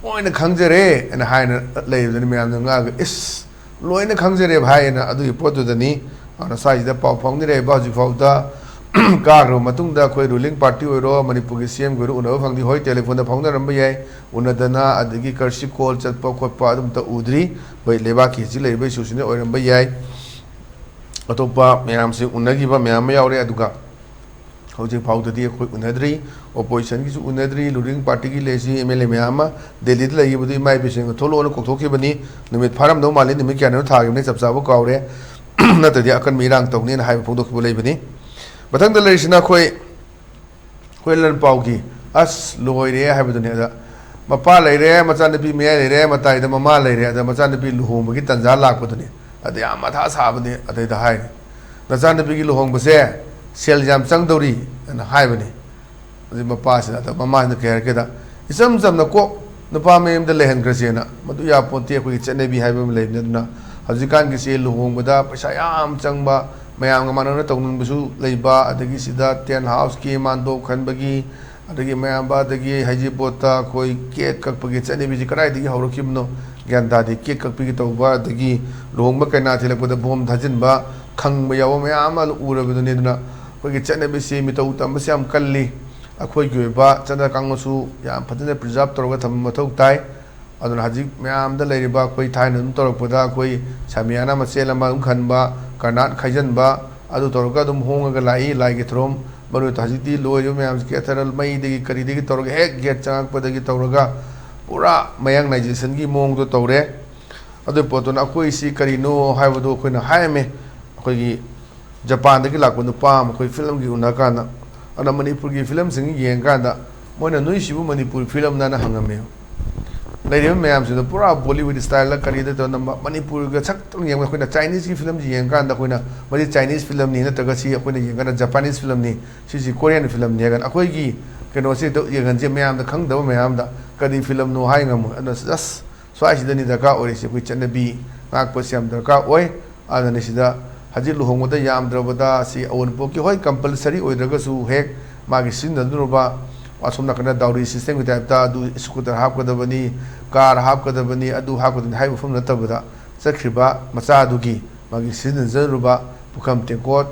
ꯂꯣꯏꯅ ꯈꯪꯖꯔꯦ ꯍꯥꯏꯅ ꯍꯥꯏꯅ ꯂꯩꯕꯗꯨꯅꯤ꯫ ꯃꯌꯥꯝꯅ ꯉꯥꯡꯉꯒ, "ꯏꯁ, ꯂꯣꯏꯅ ꯈꯪꯖꯔꯦ ꯚꯥꯏ" ꯍꯥꯏꯅ ꯑꯗꯨꯒꯤ ꯄꯣꯠꯇꯨꯗꯅꯤ꯫ ꯑꯗꯨꯅ ꯁ꯭ꯋꯥꯏꯁꯤꯗ ꯄꯥꯎ ꯐꯥꯎꯅꯔꯦꯕ ꯍꯧꯖꯤꯛ ꯐꯥꯎꯗ꯫ ꯀꯥꯈ꯭ꯔꯕ ꯃꯇꯨꯡꯗ ꯑꯩꯈꯣꯏ ruling party ꯑꯣꯏꯔꯣ, ꯃꯅꯤꯄꯨꯔꯒꯤ CMꯒ ꯑꯣꯏꯔꯣ ꯎꯅꯕ ꯐꯪꯗꯦ꯫ ꯍꯣꯏ, telephoneꯗ ꯐꯥꯎꯅꯔꯝꯕ ꯌꯥꯏ, ꯎꯅꯗꯅ ꯑꯗꯒꯤ courtesy call ꯆꯠꯄ ꯈꯣꯠꯄ ꯑꯗꯨꯝꯇ ꯎꯗ꯭ꯔꯤ꯫ ꯍꯣꯏ, ꯂꯩꯕꯥꯛꯀꯤ ꯍꯧꯖꯤꯛ ꯂꯩꯔꯤꯕ issueꯁꯤꯅ ꯑꯣꯏꯔꯝꯕ ꯌꯥꯏ꯫ ꯑꯇꯣꯞꯄ ꯃꯌꯥꯝꯁꯤ ꯎꯅꯈꯤꯕ ꯃꯌꯥꯝ ꯑꯃ ꯌꯥꯎꯔꯦ, ꯑꯗꯨꯒ ꯍꯧꯖꯤꯛ ꯐꯥꯎꯗꯗꯤ ꯑꯩꯈꯣꯏ ꯎꯅꯗ꯭ꯔꯤ꯫ Oppositionꯒꯤꯁꯨ ꯎꯅꯗ꯭ꯔꯤ, ruling partyꯒꯤ ꯂꯩꯔꯤꯁꯤ MLA ꯃꯌꯥꯝ ꯑꯃ ꯗꯦꯜꯂꯤꯗ ꯂꯩꯈꯤꯕꯗꯨ ꯏꯃꯥ ꯏꯕꯦꯟꯁꯤꯡꯒ ꯊꯣꯛꯂꯛꯑꯣꯅ ꯀꯧꯊꯣꯛꯈꯤꯕꯅꯤ꯫ ꯅꯨꯃꯤꯠ ꯐꯥꯔꯝꯗꯧ ꯃꯥꯜꯂꯤ, ꯅꯨꯃꯤꯠ ꯀꯌꯥꯅꯤꯅꯣ ꯊꯥꯈꯤꯕꯅꯤ, ꯆꯞ ꯆꯥꯕ ꯀꯥꯎꯔꯦ꯫ ꯅꯠꯇ꯭ꯔꯗꯤ ꯑꯀꯟꯕ ꯏꯔꯥꯡ ꯇꯧꯅꯤꯅ ꯍꯥꯏꯕ ꯐꯣꯡꯗꯣꯛꯈꯤꯕ ꯂꯩꯕꯅꯤ꯫ ꯃꯊꯪꯗ ꯂꯩꯔꯤꯁꯤꯅ ꯑꯩꯈꯣꯏ, ꯑꯩꯈꯣꯏ ꯂꯟꯄꯥꯎꯒꯤ, ꯑꯁ, ꯂꯣꯏꯔꯦ ꯍꯥꯏꯕꯗꯨꯅꯤ꯫ ꯑꯗ ꯃꯄꯥ ꯂꯩꯔꯦ, ꯃꯆꯥꯅꯨꯄꯤ ꯃꯌꯥꯏ ꯂꯩꯔꯦ, ꯃꯇꯥꯏꯗ ꯃꯃꯥ ꯂꯩꯔꯦ, ꯑꯗ ꯃꯆꯥꯅꯨꯄꯤ ꯂꯨꯍꯣꯡꯕꯒꯤ ꯇꯥꯟꯖꯥ ꯂꯥꯛꯄꯗꯨꯅꯤ꯫ ꯑꯗ ꯌꯥꯝ ꯃꯊꯥ ꯁꯥꯕꯅꯤ꯫ ꯑꯗꯩꯗ ꯍꯥꯏꯔꯤ, "ꯅꯆꯥꯅꯨꯄꯤꯒꯤ ꯂꯨꯍꯣꯡꯕꯁꯦ ꯁꯦꯜ ꯌꯥꯝ ꯆꯪꯗꯧꯔꯤ" ꯍꯥꯏꯅ ꯍꯥꯏꯕꯅꯤ꯫ ꯑꯗꯩ ꯃꯄꯥꯁꯤꯅ, ꯑꯗ ꯃꯃꯥꯁꯤꯅ ꯀꯩ ꯍꯥꯏꯔꯛꯀꯦꯗ, ꯏꯆꯝ ꯆꯝꯅ ꯀꯣꯛ ꯅꯨꯄꯥ ꯃꯌꯨꯝꯗ ꯂꯩꯍꯟꯈ꯭ꯔꯁꯦꯅ꯫ ꯃꯗꯨ ꯌꯥꯄꯣꯟꯇꯦ, ꯑꯩꯈꯣꯏꯒꯤ ꯆꯠꯅꯕꯤ ꯍꯥꯏꯕ ꯑꯃ ꯂꯩꯕꯅꯤ꯫ ꯑꯗꯨꯅ ꯍꯧꯖꯤꯛꯀꯥꯟꯒꯤꯁꯤ ꯂꯨꯍꯣꯡꯕꯗ ꯄꯩꯁꯥ ꯌꯥꯝ ꯆꯪꯕ, ꯃꯌꯥꯝꯒ ꯃꯥꯟꯅꯅ ꯇꯧꯅꯤꯡꯕꯁꯨ ꯂꯩꯕ, ꯑꯗꯒꯤ ꯁꯤꯗ tent houseꯀꯤ ꯃꯥꯟꯗꯣꯞ ꯈꯟꯕꯒꯤ, ꯑꯗꯒꯤ ꯃꯌꯥꯝꯕ, ꯑꯗꯒꯤ ꯍꯩꯖꯤꯡꯄꯣꯠꯇ ꯑꯩꯈꯣꯏ cake ꯀꯛꯄꯒꯤ ꯆꯠꯅꯕꯤꯁꯤ ꯀꯗꯥꯏꯗꯒꯤ ꯍꯧꯔꯛꯈꯤꯕꯅꯣ ꯒ꯭ꯌꯥꯟ ꯇꯥꯗꯦ꯫ Cake ꯀꯛꯄꯒꯤ ꯇꯧꯕ, ꯑꯗꯒꯤ ꯂꯨꯍꯣꯡꯕ ꯀꯩꯅꯥ ꯊꯤꯜꯂꯛꯄꯗ ꯕꯣꯝ ꯊꯥꯖꯤꯟꯕ, ꯈꯪꯕ ꯌꯥꯎꯕ ꯃꯌꯥꯝ ꯑꯃ ꯎꯔꯕꯗꯨꯅꯤ꯫ ꯑꯗꯨꯅ ꯑꯩꯈꯣꯏꯒꯤ ꯆꯠꯅꯕꯤꯁꯤ ꯃꯤꯇꯧ ꯇꯝꯕꯁꯤ ꯌꯥꯝ ꯀꯜꯂꯤ꯫ ꯑꯩꯈꯣꯏꯒꯤ ꯑꯣꯏꯕ ꯆꯠꯅ ꯀꯥꯡꯂꯣꯟꯁꯨ ꯌꯥꯝ ꯐꯖꯅ preserve ꯇꯧꯔꯒ ꯊꯝꯕ ꯃꯊꯧ ꯇꯥꯏ꯫ ꯑꯗꯨꯅ ꯍꯧꯖꯤꯛ ꯃꯌꯥꯝꯗ ꯂꯩꯔꯤꯕ, ꯑꯩꯈꯣꯏ ꯊꯥꯏꯅ ꯑꯗꯨꯝ ꯇꯧꯔꯛꯄꯗ ꯑꯩꯈꯣꯏ ꯁꯃꯤꯌꯥꯅ ꯃꯆꯦꯠ ꯑꯃ ꯑꯗꯨꯝ ꯈꯟꯕ, ꯀꯔꯅꯥꯠ ꯈꯥꯏꯖꯟꯕ, ꯑꯗꯨ ꯇꯧꯔꯒ ꯑꯗꯨꯝ ꯍꯣꯡꯉꯒ ꯂꯥꯛꯏ ꯂꯥꯏꯒꯤ ꯊꯧꯔꯝ꯫ ꯃꯔꯨ ꯑꯣꯏꯅ ꯍꯧꯖꯤꯛꯇꯤ ꯂꯣꯏꯔꯤꯕ ꯃꯌꯥꯝꯁꯤ ꯀꯦꯊꯔ ꯃꯩꯗꯒꯤ ꯀꯔꯤꯗꯒꯤ ꯇꯧꯔꯒ ꯍꯦꯛ gate ꯆꯪꯉꯛꯄꯗꯒꯤ ꯇꯧꯔꯒ ꯄꯨꯔꯥ ꯃꯌꯥꯡꯅꯥꯏꯖꯦꯁꯟꯒꯤ ꯃꯑꯣꯡꯗꯣ ꯇꯧꯔꯦ꯫ ꯑꯗꯨꯒꯤ ꯄꯣꯠꯇꯨꯅ ꯑꯩꯈꯣꯏꯁꯤ ꯀꯔꯤꯅꯣ ꯍꯥꯏꯕꯗꯨ ꯑꯩꯈꯣꯏꯅ ꯍꯥꯏꯔꯝꯃꯦ꯫ ꯑꯩꯈꯣꯏꯒꯤ ꯖꯄꯥꯟꯗꯒꯤ ꯂꯥꯛꯄ ꯅꯨꯄꯥ ꯑꯃ ꯑꯩꯈꯣꯏ ꯐꯤꯂꯝꯒꯤ ꯎꯅ ꯀꯥꯟꯗ, ꯑꯗꯨꯅ ꯃꯅꯤꯄꯨꯔꯒꯤ ꯐꯤꯂꯝꯁꯤꯡ ꯌꯦꯡꯀꯥꯟꯗ ꯃꯣꯏꯅ "ꯅꯣꯏꯁꯤꯕꯨ ꯃꯅꯤꯄꯨꯔ ꯐꯤꯂꯝꯅ?" ꯍꯥꯏꯅ ꯍꯪꯉꯝꯃꯦ꯫ ꯂꯩꯔꯤꯕ ꯃꯌꯥꯝꯁꯤꯗ ꯄꯨꯔꯥ ꯕꯣꯂꯤꯋꯨꯗ ꯁ꯭ꯇꯥꯏꯜꯗ ꯀꯔꯤꯗ ꯇꯧꯔꯒ ꯅꯝꯕ, ꯃꯅꯤꯄꯨꯔꯒ ꯁꯛꯇꯪ ꯌꯦꯡꯕ ꯑꯩꯈꯣꯏꯅ ꯆꯥꯏꯅꯤꯁꯀꯤ ꯐꯤꯂꯝꯁꯤ ꯌꯦꯡꯀꯥꯟꯗ ꯑꯩꯈꯣꯏꯅ ꯃꯁꯤ ꯆꯥꯏꯅꯤꯁ ꯐꯤꯂꯝꯅꯤ, ꯅꯠꯇ꯭ꯔꯒ ꯁꯤ ꯑꯩꯈꯣꯏꯅ ꯌꯦꯡꯀꯥꯟꯗ ꯖꯄꯥꯅꯤꯁ ꯐꯤꯂꯝꯅꯤ, ꯁꯤꯁꯤ ꯀꯣꯔꯤꯌꯟ ꯐꯤꯂꯝꯅꯤ ꯍꯥꯏꯔꯒꯅ ꯑꯩꯈꯣꯏꯒꯤ ꯀꯩꯅꯣꯁꯦ ꯍꯦꯛꯇ ꯌꯦꯡꯍꯟꯁꯦ ꯃꯌꯥꯝꯗ, ꯈꯪꯗꯕ ꯃꯌꯥꯝꯗ ꯀꯔꯤ ꯐꯤꯂꯝꯅꯣ ꯍꯥꯏ ꯉꯝꯃꯣꯏ꯫ ꯑꯗꯨꯅ just ꯁ꯭ꯋꯥꯏꯁꯤꯗꯅꯤ ꯗꯔꯀꯥꯔ ꯑꯣꯏꯔꯤꯁꯤ, ꯑꯩꯈꯣꯏ ꯆꯠꯅꯕꯤ ꯉꯥꯛꯄꯁꯤ ꯌꯥꯝ ꯗꯔꯀꯥꯔ ꯑꯣꯏ꯫ ꯑꯗꯨꯅ ꯁꯤꯗ ꯍꯧꯖꯤꯛ ꯂꯨꯍꯣꯡꯕꯗ ꯌꯥꯝꯗ꯭ꯔꯕꯗ ꯁꯤ ꯑꯑꯣꯟꯄꯣꯠꯀꯤ, ꯍꯣꯏ, compulsory ꯑꯣꯏꯗ꯭ꯔꯒꯁꯨ ꯍꯦꯛ ꯃꯥꯒꯤ ꯁꯤꯖꯤꯟꯅꯗꯧꯔꯕ, ꯑꯁꯣꯝ ꯅꯥꯀꯟꯗ dowry systemꯒꯤ typeꯇ ꯑꯗꯨ scooter ꯍꯥꯞꯀꯗꯕꯅꯤ, car ꯍꯥꯞꯀꯗꯕꯅꯤ, ꯑꯗꯨ ꯍꯥꯞꯀꯗꯕꯅꯤ ꯍꯥꯏꯕ ꯃꯐꯝ ꯅꯠꯇꯕꯗ ꯆꯠꯈ꯭ꯔꯤꯕ ꯃꯆꯥꯗꯨꯒꯤ ꯃꯥꯒꯤ ꯁꯤꯖꯤꯟꯅꯖꯔꯨꯕ ꯄꯨꯈꯝ ꯇꯦꯡꯀꯣꯠ,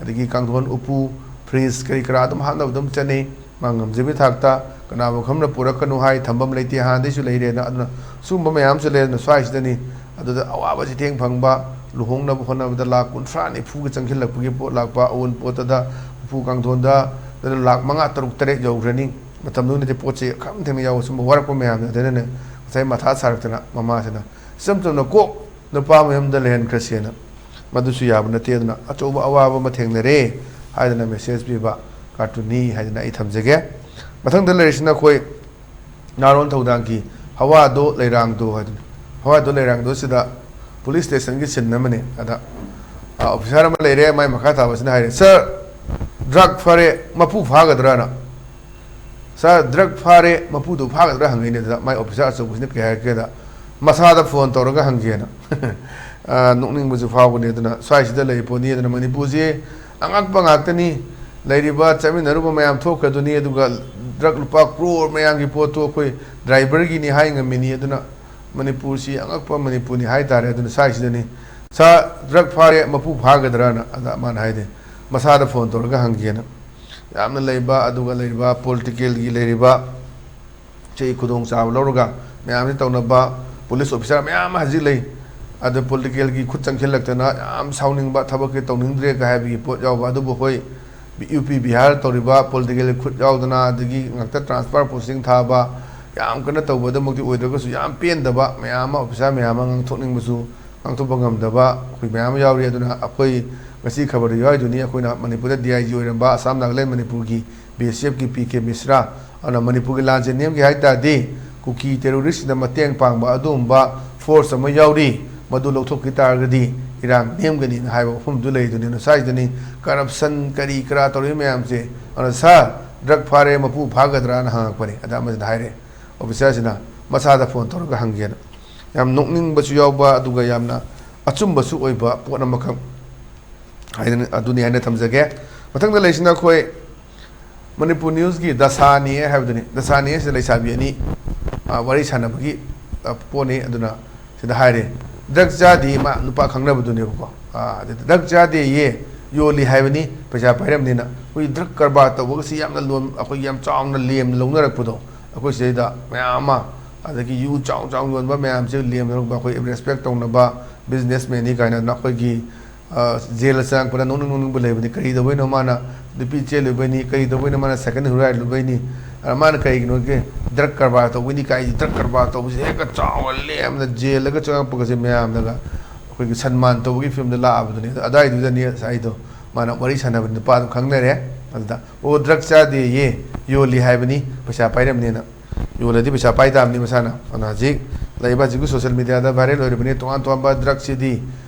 ꯑꯗꯒꯤ ꯀꯥꯡꯊꯣꯟ ꯎꯄꯨ, fridge ꯀꯔꯤ ꯀꯔꯥ ꯑꯗꯨꯝ ꯍꯥꯞꯅꯕ ꯑꯗꯨꯝ ꯆꯠꯅꯩ꯫ ꯃꯥ ꯉꯝꯖꯕꯒꯤ ꯊꯥꯛꯇ ꯀꯅꯥꯒꯨꯝꯕ ꯈꯔꯅ ꯄꯨꯔꯛꯀꯅꯨ ꯍꯥꯏ, ꯊꯝꯐꯝ ꯂꯩꯇꯦ, ꯍꯥꯟꯅꯗꯩꯁꯨ ꯂꯩꯔꯦꯅ꯫ ꯑꯗꯨꯅ ꯁꯨꯝꯕ ꯃꯌꯥꯝꯁꯨ ꯂꯩ꯫ ꯑꯗꯨꯅ ꯁ꯭ꯋꯥꯏꯁꯤꯗꯅꯤ ꯑꯗꯨꯗ ꯑꯋꯥꯕ ꯆꯩꯊꯦꯡ ꯐꯪꯕ, ꯂꯨꯍꯣꯡꯅꯕ ꯍꯣꯠꯅꯕꯗ ꯂꯥꯈ ꯀꯨꯟꯊ꯭ꯔꯥ ꯅꯤꯐꯨꯒ ꯆꯪꯁꯤꯜꯂꯛꯄꯒꯤ ꯄꯣꯠ ꯂꯥꯛꯄ, ꯑꯑꯣꯟꯄꯣꯠꯇꯗ ꯎꯄꯨ ꯀꯥꯡꯊꯣꯟꯗ ꯂꯥꯈ ꯃꯉꯥ ꯇꯔꯨꯛ ꯇꯔꯦꯠ ꯌꯧꯈ꯭ꯔꯅꯤ꯫ ꯃꯇꯝꯗꯨꯅꯗꯤ ꯄꯣꯠ ꯆꯩ ꯈꯝ ꯊꯦꯡꯅ ꯌꯥꯎꯕ, ꯁꯨꯝꯕ ꯋꯥꯔꯛꯄ ꯃꯌꯥꯝꯗꯣ ꯑꯗꯨꯅꯅꯦ ꯉꯁꯥꯏ ꯃꯊꯥ ꯁꯥꯔꯛꯇꯅ ꯃꯃꯥꯁꯤꯅ ꯏꯆꯝ ꯆꯝꯅ ꯀꯣꯛ ꯅꯨꯄꯥ ꯃꯌꯨꯝꯗ ꯂꯩꯍꯟꯈ꯭ꯔꯁꯦꯅ꯫ ꯃꯗꯨꯁꯨ ꯌꯥꯕ ꯅꯠꯇꯦ꯫ ꯑꯗꯨꯅ ꯑꯆꯧꯕ ꯑꯋꯥꯕ ꯑꯃ ꯊꯦꯡꯅꯔꯦ ꯍꯥꯏꯗꯅ message ꯄꯤꯕ cartoonꯅꯤ ꯍꯥꯏꯗꯅ ꯑꯩ ꯊꯝꯖꯒꯦ꯫ ꯃꯊꯪꯗ ꯂꯩꯔꯤꯁꯤꯅ ꯑꯩꯈꯣꯏ ꯅꯥꯔꯣꯟ ꯊꯧꯗꯥꯡꯒꯤ ꯍꯋꯥꯗꯣ ꯂꯩꯔꯥꯡꯗꯣ ꯍꯥꯏꯗꯨꯅꯤ꯫ ꯍꯋꯥꯗꯣ ꯂꯩꯔꯥꯡꯗꯣ ꯁꯤꯗ police stationꯒꯤ scene ꯑꯃꯅꯤ꯫ ꯑꯗ, ꯑ, officer ꯑꯃ ꯂꯩꯔꯦ, ꯃꯥꯏ ꯃꯈꯥ ꯊꯥꯕꯁꯤꯅ ꯍꯥꯏꯔꯦ, "Sir, drug ꯐꯥꯔꯦ, ꯃꯄꯨ ꯐꯥꯒꯗ꯭ꯔꯥꯅ?" "Sir, drug ꯐꯥꯔꯦ, ꯃꯄꯨꯗꯨ ꯐꯥꯒꯗ꯭ꯔꯥ?" ꯍꯪꯉꯛꯏꯅꯦ꯫ ꯑꯗꯨꯗ ꯃꯥꯏ officer ꯑꯆꯧꯕꯁꯤꯅ ꯀꯩ ꯍꯥꯏꯔꯛꯀꯦꯗ, "ꯃꯁꯥꯗ phone ꯇꯧꯔꯒ ꯍꯪꯒꯦꯅ꯫" ꯑ, ꯅꯣꯛꯅꯤꯡꯕꯁꯨ ꯐꯥꯎꯕꯅꯦ꯫ ꯑꯗꯨꯅ ꯁ꯭ꯋꯥꯏꯁꯤꯗ ꯂꯩꯔꯤ ꯄꯣꯠꯅꯤ꯫ ꯑꯗꯨꯅ ꯃꯅꯤꯄꯨꯔꯁꯤ ꯑꯉꯛꯄ ꯉꯥꯛꯇꯅꯤ꯫ ꯂꯩꯔꯤꯕ ꯆꯠꯃꯤꯟꯅꯔꯨꯕ ꯃꯌꯥꯝ ꯊꯣꯛꯈ꯭ꯔꯗꯨꯅꯤ, ꯑꯗꯨꯒ drug ꯂꯨꯄꯥ crore ꯃꯌꯥꯝꯒꯤ ꯄꯣꯠꯇꯨ ꯑꯩꯈꯣꯏ driverꯒꯤꯅꯤ ꯍꯥꯏ ꯉꯝꯃꯤꯅꯤ꯫ ꯑꯗꯨꯅ ꯃꯅꯤꯄꯨꯔꯁꯤ ꯑꯉꯛꯄ ꯃꯅꯤꯄꯨꯔꯅꯤ ꯍꯥꯏ ꯇꯥꯔꯦ꯫ ꯑꯗꯨꯅ ꯁ꯭ꯋꯥꯏꯁꯤꯗꯅꯤ, "Sir, drug ꯐꯥꯔꯦ, ꯃꯄꯨ ꯐꯥꯒꯗ꯭ꯔꯥꯅ?" ꯑꯗ ꯃꯥꯅ ꯍꯥꯏꯗꯤ, "ꯃꯁꯥꯗ phone ꯇꯧꯔꯒ ꯍꯪꯒꯦꯅ꯫" ꯌꯥꯝꯅ ꯂꯩꯕ, ꯑꯗꯨꯒ ꯂꯩꯔꯤꯕ ꯄꯣꯂꯤꯇꯤꯀꯦꯜꯒꯤ ꯂꯩꯔꯤꯕ ꯁꯤ ꯈꯨꯗꯣꯡꯆꯥꯕ ꯂꯧꯔꯒ ꯃꯌꯥꯝꯁꯤ ꯇꯧꯅꯕ ꯄꯨꯂꯤꯁ ꯑꯣꯐꯤꯁꯥꯔ ꯃꯌꯥꯝ ꯑꯃ ꯍꯧꯖꯤꯛ ꯂꯩ꯫ ꯑꯗꯨ ꯄꯣꯂꯤꯇꯤꯀꯦꯜꯒꯤ ꯈꯨꯠ ꯆꯪꯁꯤꯜꯂꯛꯇꯅ ꯌꯥꯝ ꯁꯥꯎꯅꯤꯡꯕ, ꯊꯕꯛꯁꯦ ꯇꯧꯅꯤꯡꯗ꯭ꯔꯦꯒ ꯍꯥꯏꯕꯒꯤ ꯄꯣꯠ ꯌꯥꯎꯕ꯫ ꯑꯗꯨꯕꯨ ꯑꯩꯈꯣꯏ ꯌꯨ ꯄꯤ ꯕꯤꯍꯥꯔ ꯇꯧꯔꯤꯕ ꯄꯣꯂꯤꯇꯤꯀꯦꯜꯒꯤ ꯈꯨꯠ ꯌꯥꯎꯗꯅ, ꯑꯗꯒꯤ ꯉꯥꯛꯇ ꯇ꯭ꯔꯥꯟꯁꯐꯔ ꯄꯣꯁꯇꯤꯡ ꯊꯥꯕ, ꯌꯥꯝ ꯀꯟꯅ ꯇꯧꯕꯗꯃꯛꯇꯤ ꯑꯣꯏꯗ꯭ꯔꯒꯁꯨ, ꯌꯥꯝ ꯄꯦꯟꯗꯕ ꯃꯌꯥꯝ ꯑꯃ, ꯑꯣꯐꯤꯁꯥꯔ ꯃꯌꯥꯝ ꯑꯃ ꯉꯥꯡꯊꯣꯛꯅꯤꯡꯕꯁꯨ ꯉꯥꯡꯊꯣꯛꯄ ꯉꯝꯗꯕ ꯑꯩꯈꯣꯏ ꯃꯌꯥꯝ ꯑꯃ ꯌꯥꯎꯔꯤ꯫ ꯑꯗꯨꯅ ꯑꯩꯈꯣꯏ ꯉꯁꯤ ꯈꯕꯔꯗ ꯌꯥꯎꯔꯤꯗꯨꯅꯤ, ꯑꯩꯈꯣꯏꯅ ꯃꯅꯤꯄꯨꯔꯗ ꯗꯤ ꯑꯥꯏ ꯖꯤ ꯑꯣꯏꯔꯝꯕ, ꯑꯁꯥꯝ ꯅꯥꯒꯥꯂꯦꯟ ꯃꯅꯤꯄꯨꯔꯒꯤ ꯕꯤ ꯑꯦꯁ ꯑꯦꯐꯀꯤ ꯄꯤ ꯀꯦ ꯃꯤꯁ꯭ꯔꯥ꯫ ꯑꯗꯨꯅ ꯃꯅꯤꯄꯨꯔꯒꯤ ꯂꯥꯟꯁꯦ ꯅꯦꯝꯒꯦ ꯍꯥꯏ ꯇꯥꯔꯗꯤ, ꯀꯨꯀꯤ ꯇꯦꯔꯣꯔꯤꯁꯁꯤꯡꯗ ꯃꯇꯦꯡ ꯄꯥꯡꯕ ꯑꯗꯨꯒꯨꯝꯕ ꯐꯣꯔꯁ ꯑꯃ ꯌꯥꯎꯔꯤ, ꯃꯗꯨ ꯂꯧꯊꯣꯛꯈꯤ ꯇꯥꯔꯒꯗꯤ ꯏꯔꯥꯡ ꯅꯦꯝꯒꯅꯤꯅ ꯍꯥꯏꯕ ꯋꯥꯐꯝꯗꯨ ꯂꯩꯗꯨꯅꯤ꯫ ꯑꯗꯨꯅ ꯁ꯭ꯋꯥꯏꯗꯅꯤ ꯀꯔꯞꯁꯟ ꯀꯔꯤ ꯀꯔꯥ ꯇꯧꯔꯤꯕ ꯃꯌꯥꯝꯁꯦ꯫ ꯑꯗꯨꯅ "ꯁꯥꯔ, ꯗ꯭ꯔꯒ ꯐꯥꯔꯦ, ꯃꯄꯨ ꯐꯥꯒꯗ꯭ꯔꯥꯅ?" ꯍꯪꯉꯛꯄꯅꯤ꯫ ꯑꯗ ꯑꯃꯁꯤꯅ ꯍꯥꯏꯔꯦ, ꯑꯣꯐꯤꯁꯥꯔꯁꯤꯅ ꯃꯁꯥꯗ ꯐꯣꯟ ꯇꯧꯔꯒ ꯍꯪꯒꯦꯅ꯫ ꯌꯥꯝ ꯅꯣꯛꯅꯤꯡꯕꯁꯨ ꯌꯥꯎꯕ, ꯑꯗꯨꯒ ꯌꯥꯝꯅ ꯑꯆꯨꯝꯕꯁꯨ ꯑꯣꯏꯕ ꯄꯣꯠ ꯑꯃꯈꯛ ꯍꯥꯏꯗꯅ, ꯑꯗꯨꯅꯤ ꯍꯥꯏꯅ ꯊꯝꯖꯒꯦ꯫ ꯃꯊꯪꯗ ꯂꯩꯁꯤꯅ ꯑꯩꯈꯣꯏ ꯃꯅꯤꯄꯨꯔ ꯅ꯭ꯌꯨꯁꯀꯤ ꯗꯁꯥꯅꯤ ꯍꯥꯏꯕꯗꯨꯅꯤ꯫ ꯗꯁꯥꯅꯤ ꯍꯥꯏꯁꯤꯗ ꯂꯩꯁꯥꯕꯤ ꯑꯅꯤ, ꯑ, ꯋꯥꯔꯤ ꯁꯥꯟꯅꯕꯒꯤ, ꯑ, ꯄꯣꯠꯅꯤ꯫ ꯑꯗꯨꯅ ꯁꯤꯗ ꯍꯥꯏꯔꯦ, ꯗ꯭ꯔꯒ ꯆꯥꯗꯦ, ꯃꯥ ꯅꯨꯄꯥ ꯈꯪꯅꯕꯗꯨꯅꯦꯕꯀꯣ꯫ ꯑ, ꯑꯗꯨꯗ ꯗ꯭ꯔꯒ ꯆꯥꯗꯦꯌꯦ, ꯌꯣꯜꯂꯤ ꯍꯥꯏꯕꯅꯤ, ꯄꯩꯁꯥ ꯄꯥꯏꯔꯝꯅꯤꯅ꯫ ꯑꯩꯈꯣꯏ ꯗ꯭ꯔꯒ ꯀꯔꯕꯥꯔ ꯇꯧꯕꯒꯁꯤ ꯌꯥꯝꯅ ꯂꯣꯟ-, ꯑꯩꯈꯣꯏꯒꯤ ꯌꯥꯝ ꯆꯥꯎꯅ ꯂꯦꯝꯅ ꯂꯧꯅꯔꯛꯄꯗꯣ, ꯑꯩꯈꯣꯏ ꯁꯤꯗꯩꯗ ꯃꯌꯥꯝ ꯑꯃ, ꯑꯗꯒꯤ ꯌꯨ ꯆꯥꯎ ꯆꯥꯎ ꯌꯣꯟꯕ ꯃꯌꯥꯝꯁꯦ ꯂꯦꯝꯅ ꯂꯧꯕ, ꯑꯩꯈꯣꯏ ꯔꯦꯁꯄꯦꯛ ꯇꯧꯅꯕ ꯕꯤꯖꯤꯅꯦꯁꯃꯦꯟꯅꯤ ꯀꯥꯏꯅ ꯑꯩꯈꯣꯏꯒꯤ ꯑ, ꯖꯦꯜꯗ ꯆꯪꯉꯛꯄꯗ ꯅꯣꯛꯅꯤꯡ ꯅꯣꯛꯅꯤꯡꯕ ꯂꯩꯕꯅꯤ꯫ ꯀꯔꯤ ꯇꯧꯕꯩꯅꯣ ꯃꯥꯅ ꯅꯨꯄꯤ ꯆꯦꯜꯂꯨꯕꯩꯅꯤ, ꯀꯔꯤ ꯇꯧꯕꯩꯅꯣ ꯃꯥꯅ ꯁꯥꯏꯀꯜ ꯍꯨꯔꯥꯏꯔꯨꯕꯩꯅꯤ, ꯑ, ꯃꯥꯅ ꯀꯔꯤꯒꯤꯅꯣꯒꯦ ꯗ꯭ꯔꯒ ꯀꯔꯕꯥꯔ ꯇꯧꯕꯩꯅꯤ ꯀꯥꯏꯁꯤ, ꯗ꯭ꯔꯒ ꯀꯔꯕꯥꯔ ꯇꯧꯕꯁꯤ ꯍꯦꯛꯇ ꯆꯥꯎꯅ ꯂꯦꯝꯅ ꯖꯦꯜꯗꯒ ꯆꯪꯉꯛꯄꯒꯁꯦ ꯃꯌꯥꯝꯅꯒ ꯑꯩꯈꯣꯏꯒꯤ ꯁꯟꯃꯥꯟ ꯇꯧꯕꯒꯤ ꯐꯤꯕꯝꯗ ꯂꯥꯛꯑꯕꯗꯨꯅꯤ꯫ ꯑꯗꯨ ꯑꯗꯥꯏꯗꯨꯗꯅꯤ ꯉꯁꯥꯏꯗꯣ ꯃꯥꯅ ꯋꯥꯔꯤ ꯁꯥꯟꯅꯕ ꯅꯨꯄꯥꯗꯣ ꯈꯪꯅꯔꯦ꯫ ꯑꯗꯨꯗ "ꯑꯣ, ꯗ꯭ꯔꯒ ꯆꯥꯗꯦꯌꯦ, ꯌꯣꯜꯂꯤ ꯍꯥꯏꯕꯅꯤ, ꯄꯩꯁꯥ ꯄꯥꯏꯔꯝꯅꯦꯅ"꯫ ꯌꯣꯜꯂꯗꯤ ꯄꯩꯁꯥ ꯄꯥꯏ ꯇꯥꯕꯅꯤ ꯃꯁꯥꯅ꯫ ꯑꯗꯨꯅ ꯍꯧꯖꯤꯛ ꯂꯩꯔꯤꯕ ꯍꯧꯖꯤꯛꯀꯤ ꯁꯣꯁꯤꯌꯦꯜ ꯃꯦꯗꯤꯌꯥꯗ ꯚꯥꯏꯔꯦꯜ ꯑꯣꯏꯔꯤꯕꯅꯤ ꯇꯣꯉꯥꯟ ꯇꯣꯉꯥꯟꯕ ꯗ꯭ꯔꯒꯁꯤꯗꯤ꯫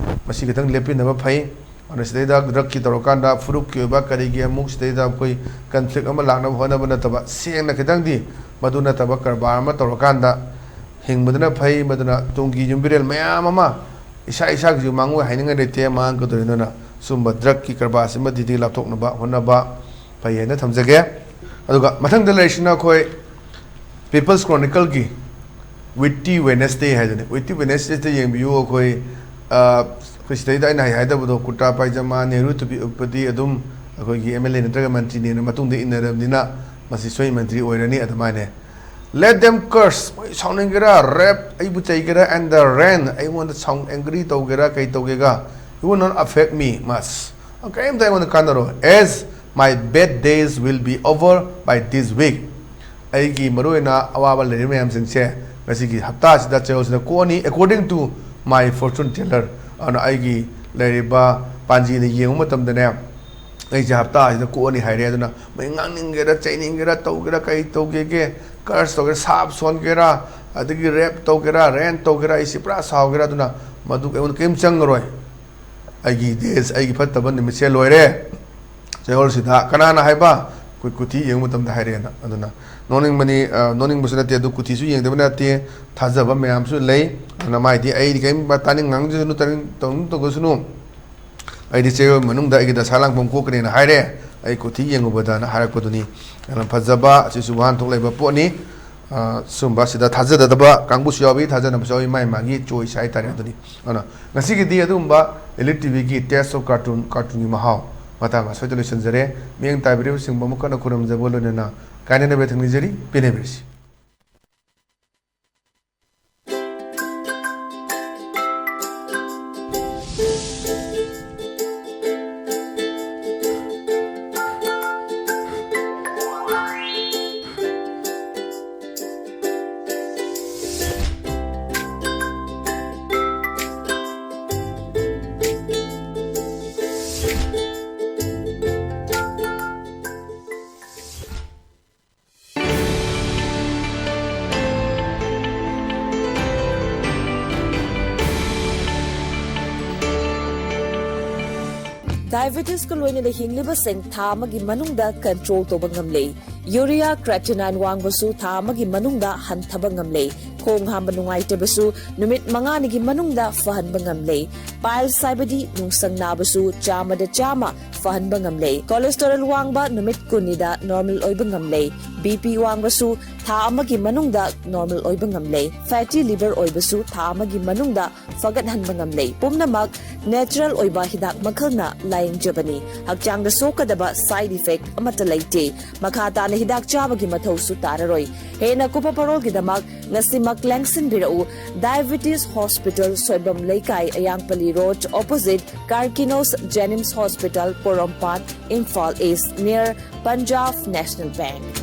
ꯃꯁꯤ ꯈꯤꯇꯪ ꯂꯦꯞꯄꯤꯅꯕ ꯐꯩ꯫ ꯑꯗꯨꯅ ꯁꯤꯗꯩꯗ ꯗ꯭ꯔꯒꯀꯤ ꯇꯧꯔꯀꯥꯟꯗ ꯐꯨꯔꯨꯞꯀꯤ ꯑꯣꯏꯕ ꯀꯔꯤꯒꯤ ꯑꯃꯨꯛ ꯁꯤꯗꯩꯗ ꯑꯩꯈꯣꯏ ꯀꯟꯐ꯭ꯂꯤꯛ ꯑꯃ ꯂꯥꯛꯅꯕ ꯍꯣꯠꯅꯕ ꯅꯠꯇꯕ, ꯁꯦꯡꯅ ꯈꯤꯇꯪꯗꯤ ꯃꯗꯨ ꯅꯠꯇꯕ ꯀꯔꯕꯥꯔ ꯑꯃ ꯇꯧꯔꯀꯥꯟꯗ ꯍꯤꯡꯕꯗꯨꯅ ꯐꯩ꯫ ꯃꯗꯨꯅ ꯇꯨꯡꯒꯤ ꯌꯨꯝꯕꯤꯔꯦꯜ ꯃꯌꯥꯝ ꯑꯃ, ꯏꯁꯥ ꯏꯁꯥꯒꯤꯁꯨ ꯃꯥꯡꯑꯣꯏ ꯍꯥꯏꯅꯤꯡꯉꯥꯏ ꯂꯩꯇꯦ, ꯃꯥꯡꯒꯗꯣꯏꯅꯣꯅ ꯁꯨꯝꯕ ꯗ꯭ꯔꯒꯀꯤ ꯀꯔꯕꯥꯔꯁꯤꯃꯗꯤ ꯂꯥꯞꯊꯣꯛꯅꯕ ꯍꯣꯠꯅꯕ ꯐꯩ ꯍꯥꯏꯅ ꯊꯝꯖꯒꯦ꯫ ꯑꯗꯨꯒ ꯃꯊꯪꯗ ꯂꯩꯔꯤꯁꯤꯅ ꯑꯩꯈꯣꯏ ꯄꯤꯄꯜꯁ ꯀ꯭ꯔꯣꯅꯤꯀꯜꯒꯤ ꯋꯤꯠꯇꯤ ꯋꯦꯅꯁꯗꯦ ꯍꯥꯏꯗꯨꯅꯤ꯫ ꯋꯤꯠꯇꯤ ꯋꯦꯅꯁꯗꯦꯗ ꯌꯦꯡꯕꯤꯌꯨ꯫ ꯑꯩꯈꯣꯏ, ꯑ, ꯑꯩꯈꯣꯏ ꯁꯤꯗꯩꯗ ꯑꯩꯅ ꯍꯥꯏ-, ꯍꯥꯏꯗꯕꯗꯣ, ꯀꯨꯔꯇꯥ ꯄꯥꯏꯖꯃꯥ, ꯅꯦꯍꯔꯨ ꯇꯨꯄꯤ ꯎꯞꯄꯗꯤ ꯑꯗꯨꯝ ꯑꯩꯈꯣꯏꯒꯤ M L A ꯅꯠꯇ꯭ꯔꯒ ꯃꯟꯇ꯭ꯔꯤꯅꯦꯅ ꯃꯇꯨꯡꯗ ꯏꯟꯅꯔꯕꯅꯤꯅ ꯃꯁꯤ ꯁꯣꯏ ꯃꯟꯇ꯭ꯔꯤ ꯑꯣꯏꯔꯅꯤ꯫ ꯑꯗꯨꯃꯥꯏꯅ let them curse, ꯃꯣꯏ ꯁꯥꯎꯅꯤꯡꯒꯦꯔꯥ, ꯔꯦꯞ ꯑꯩꯕꯨ ꯆꯩꯒꯦꯔꯥ, and the rain, ꯑꯩꯉꯣꯟꯗ ꯁꯥꯎꯟ ꯑꯦꯡꯒ꯭ꯔꯤ ꯇꯧꯒꯦꯔꯥ, ꯀꯩ ꯇꯧꯒꯦꯒ, it will not affect me much, ꯀꯔꯤꯝꯇ ꯑꯩꯉꯣꯟꯗ ꯀꯥꯟꯅꯔꯣꯏ, as my bad days will be over by this week, ꯑꯩꯒꯤ ꯃꯔꯨꯑꯣꯏꯅ ꯑꯋꯥꯕ ꯂꯩꯔꯤꯕ ꯃꯌꯥꯝꯁꯤꯡꯁꯦ ꯉꯁꯤꯒꯤ ꯍꯞꯇꯥꯁꯤꯗ ꯆꯌꯣꯜꯁꯤꯗ ꯀꯣꯛꯑꯅꯤ, according to my fortune teller꯫ ꯑꯗꯨꯅ ꯑꯩꯒꯤ ꯂꯩꯔꯤꯕ ꯄꯥꯟꯖꯤꯅ ꯌꯦꯡꯕ ꯃꯇꯝꯗꯅꯦ, ꯑꯩꯁꯦ ꯍꯞꯇꯥꯁꯤꯗ ꯀꯣꯛꯑꯅꯤ ꯍꯥꯏꯔꯦ꯫ ꯑꯗꯨꯅ ꯃꯣꯏ ꯉꯥꯡꯅꯤꯡꯒꯦꯔꯥ, ꯆꯩꯅꯤꯡꯒꯦꯔꯥ, ꯇꯧꯒꯦꯔꯥ, ꯀꯩ ꯇꯧꯒꯦꯒꯦ, ꯀꯔꯁ ꯇꯧꯒꯦꯔꯥ, ꯁꯥꯞ ꯁꯣꯟꯒꯦꯔꯥ, ꯑꯗꯒꯤ ꯔꯦꯞ ꯇꯧꯒꯦꯔꯥ, ꯔꯦꯟ ꯇꯧꯒꯦꯔꯥ, ꯑꯩꯁꯦ ꯄꯨꯔꯥ ꯁꯥꯎꯒꯦꯔꯥ, ꯑꯗꯨꯅ ꯃꯗꯨ ꯑꯩꯉꯣꯟꯗ ꯀꯔꯤꯝ ꯆꯪꯉꯔꯣꯏ꯫ ꯑꯩꯒꯤ ꯗꯦꯁ, ꯑꯩꯒꯤ ꯐꯠꯇꯕ ꯅꯨꯃꯤꯠꯁꯦ ꯂꯣꯏꯔꯦ꯫ ꯆꯌꯣꯜꯁꯤꯗ ꯀꯅꯥꯅ ꯍꯥꯏꯕ? ꯑꯩꯈꯣꯏ ꯀꯨꯊꯤ ꯌꯦꯡꯕ ꯃꯇꯝꯗ ꯍꯥꯏꯔꯛꯑꯦꯅ꯫ ꯑꯗꯨꯅ ꯅꯣꯛꯅꯤꯡꯕꯅꯤ, ꯑ, ꯅꯣꯛꯅꯤꯡꯕꯁꯨ ꯅꯠꯇꯦ, ꯑꯗꯨ ꯀꯨꯊꯤꯁꯨ ꯌꯦꯡꯗꯕ ꯅꯠꯇꯦ, ꯊꯥꯖꯕ ꯃꯌꯥꯝꯁꯨ ꯂꯩ꯫ ꯑꯗꯨꯅ ꯃꯥꯏꯗꯤ ꯑꯩꯗꯤ ꯀꯔꯤꯝ ꯇꯥꯅꯤꯡ ꯉꯥꯡꯖꯁꯅꯨ, ꯇꯥꯅꯤꯡ ꯇꯧꯅꯤꯡ ꯇꯧꯖꯁꯅꯨ, ꯑꯩꯗꯤ ꯆꯌꯣꯜ ꯃꯅꯨꯡꯗ ꯑꯩꯒꯤ ꯗꯁꯥ ꯂꯥꯡꯐꯝ ꯀꯣꯛꯀꯅꯦꯅ ꯍꯥꯏꯔꯦ꯫ ꯑꯩ ꯀꯨꯊꯤ ꯌꯦꯡꯉꯨꯕꯗꯅ ꯍꯥꯏꯔꯛꯄꯗꯨꯅꯤ꯫ ꯌꯥꯝꯅ ꯐꯖꯕ, ꯑꯁꯤꯁꯨ ꯋꯥꯍꯟꯊꯣꯛ ꯂꯩꯕ ꯄꯣꯠꯅꯤ꯫ ꯑ, ꯁꯨꯝꯕ ꯁꯤꯗ ꯊꯥꯖꯗꯗꯕ ꯀꯥꯡꯕꯨꯁꯨ ꯌꯥꯎꯏ, ꯊꯥꯖꯅꯕꯁꯨ ꯌꯥꯎꯏ, ꯃꯥꯏ ꯃꯥꯒꯤ ꯆꯣꯏꯁ ꯍꯥꯏꯇꯥꯔꯦ꯫ ꯑꯗꯨꯅꯤ꯫ ꯑꯗꯨꯅ ꯉꯁꯤꯒꯤꯗꯤ ꯑꯗꯨꯒꯨꯝꯕ Elite ꯇꯤꯚꯤꯒꯤ Taste of Cartoon, ꯀꯥꯔꯇꯨꯟꯒꯤ ꯃꯍꯥꯎ ꯃꯇꯥꯡ ꯑꯁ꯭ꯋꯥꯏꯗ ꯂꯣꯏꯁꯤꯟꯖꯔꯦ꯫ ꯃꯤꯠꯌꯦꯡ ꯇꯥꯕꯤꯔꯤꯕꯁꯤꯡꯕꯨ ꯑꯃꯨꯛ ꯍꯟꯅ ꯈꯨꯔꯨꯝꯖꯕ ꯂꯣꯏꯅꯅ ꯀꯥꯏꯅꯅꯕ ꯊꯤꯡꯅꯖꯔꯤ꯫ ꯄꯦꯟꯅꯕꯤꯔꯁꯤ꯫ ꯗꯥꯏꯕꯦꯇꯤꯁꯀ ꯂꯣꯏꯅꯅ ꯍꯤꯡꯂꯤꯕꯁꯤꯡ ꯊꯥ ꯑꯃꯒꯤ ꯃꯅꯨꯡꯗ ꯀꯟꯇ꯭ꯔꯣꯜ ꯇꯧꯕ ꯉꯝꯂꯦ꯫ ꯌꯨꯔꯤꯌꯥ, ꯀ꯭ꯔꯦꯇꯤꯅꯥꯏꯟ ꯋꯥꯡꯕꯁꯨ ꯊꯥ ꯑꯃꯒꯤ ꯃꯅꯨꯡꯗ ꯍꯟꯊꯕ ꯉꯝꯂꯦ꯫ ꯈꯣꯡ ꯍꯥꯝꯕ ꯅꯨꯡꯉꯥꯏꯇꯕꯁꯨ ꯅꯨꯃꯤꯠ ꯃꯉꯥꯅꯤꯒꯤ ꯃꯅꯨꯡꯗ ꯐꯍꯟꯕ ꯉꯝꯂꯦ꯫ ꯄꯥꯏꯜꯁ ꯍꯥꯏꯕꯗꯤ ꯅꯨꯡꯁꯪ ꯅꯥꯕꯁꯨ ꯆꯥꯝꯃꯗ ꯆꯥꯝꯃ ꯐꯍꯟꯕ ꯉꯝꯂꯦ꯫ ꯀꯣꯂꯦꯁꯇꯦꯔꯣꯜ ꯋꯥꯡꯕ ꯅꯨꯃꯤꯠ ꯀꯨꯟꯅꯤꯗ ꯅꯣꯔꯃꯦꯜ ꯑꯣꯏꯕ ꯉꯝꯂꯦ꯫ BP ꯋꯥꯡꯕꯁꯨ ꯊꯥ ꯑꯃꯒꯤ ꯃꯅꯨꯡꯗ ꯅꯣꯔꯃꯦꯜ ꯑꯣꯏꯕ ꯉꯝꯂꯦ꯫ ꯐꯦꯇꯤ ꯂꯤꯚꯔ ꯑꯣꯏꯕꯁꯨ ꯊꯥ ꯑꯃꯒꯤ ꯃꯅꯨꯡꯗ ꯐꯒꯠꯍꯟꯕ ꯉꯝꯂꯦ꯫ ꯄꯨꯝꯅꯃꯛ ꯅꯦꯆꯔꯦꯜ ꯑꯣꯏꯕ ꯍꯤꯗꯥꯛ ꯃꯈꯜꯅ ꯂꯥꯌꯦꯡꯖꯕꯅꯤ꯫ ꯍꯛꯆꯥꯡꯗ ꯁꯣꯛꯀꯗꯕ ꯁꯥꯏꯗ ꯏꯐꯦꯛ ꯑꯃꯠꯇ ꯂꯩꯇꯦ꯫ ꯃꯈꯥ ꯇꯥꯅ ꯍꯤꯗꯥꯛ ꯆꯥꯕꯒꯤ ꯃꯊꯧꯁꯨ ꯇꯥꯔꯔꯣꯏ꯫ ꯍꯦꯟꯅ ꯀꯨꯞꯄ ꯄꯔꯣꯜꯒꯤꯗꯃꯛ ꯉꯁꯤꯃꯛ ꯂꯦꯡꯁꯤꯟꯕꯤꯔꯛꯎ꯫ ꯗꯥꯏꯕꯦꯇꯤꯁ ꯍꯣꯁꯄꯤꯇꯥꯜ, ꯁꯣꯏꯕꯝ ꯂꯩꯀꯥꯏ, ꯑꯌꯥꯡꯄꯜꯂꯤ ꯔꯣꯗ, ꯑꯣꯄꯣꯖꯤꯠ ꯀꯥꯔꯀꯤꯅꯣꯁ ꯖꯦꯅꯤꯝꯁ ꯍꯣꯁꯄꯤꯇꯥꯜ, ꯄꯣꯔꯣꯝꯄꯥꯠ, ꯏꯝꯐꯥꯜ ꯏꯁ, ꯅꯤꯌꯔ ꯄꯟꯖꯥꯕ ꯅꯦꯁꯅꯦꯜ ꯕꯦꯡꯛ꯫